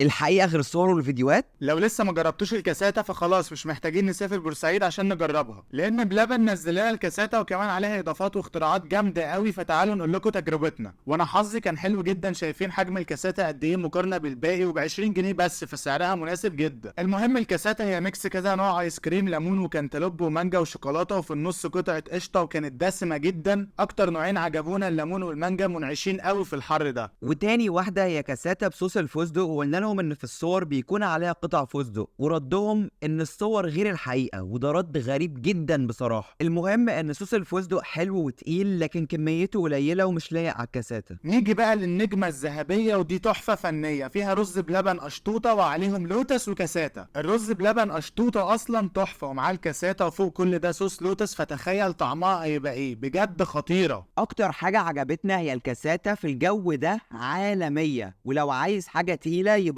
الحقيقة غير الصور والفيديوهات. لو لسه ما جربتوش الكاساتا فخلاص مش محتاجين نسافر بورسعيد عشان نجربها، لان بلبن نزل لنا الكاساتا وكمان عليها اضافات واختراعات جامدة قوي. فتعالوا نقول لكم تجربتنا. وانا حظي كان حلو جدا، شايفين حجم الكاساتا قد ايه مقارنة بالباقي، وب20 جنيه بس، فسعرها مناسب جدا. المهم الكاساتا هي mix كذا نوع ايس كريم، ليمون وكانتالوب ومانجا وشوكولاته، وفي النص قطعه قشطه، وكانت دسمة جدا. اكتر نوعين عجبونا الليمون والمانجا، منعشين قوي في الحر ده. وتاني واحدة هي كاساتا بصوص الفستق، وقلنا لهم ان في الصور بيكون عليها قطع فستق، وردهم ان الصور غير الحقيقة، وده رد غريب جدا بصراحة. المهم ان صوص الفستق حلو وتقيل، لكن كميته قليلة ومش لايق على الكاساتا. نيجي بقى للنجمة الذهبية، ودي تحفة فنية، فيها رز بلبن قشطوطة وعليهم لوتس وكاساتا. الرز بلبن قشطوطة أصلا تحفة، ومعاه الكاساتا وفوق كل ده صوص لوتس، فتخيل طعمها هيبقى إيه، بجد خطيرة. اكتر حاجة عجبتنا هي الكاساتا في الجو ده عالمية، ولو عايز حاجة تقيلة يبقى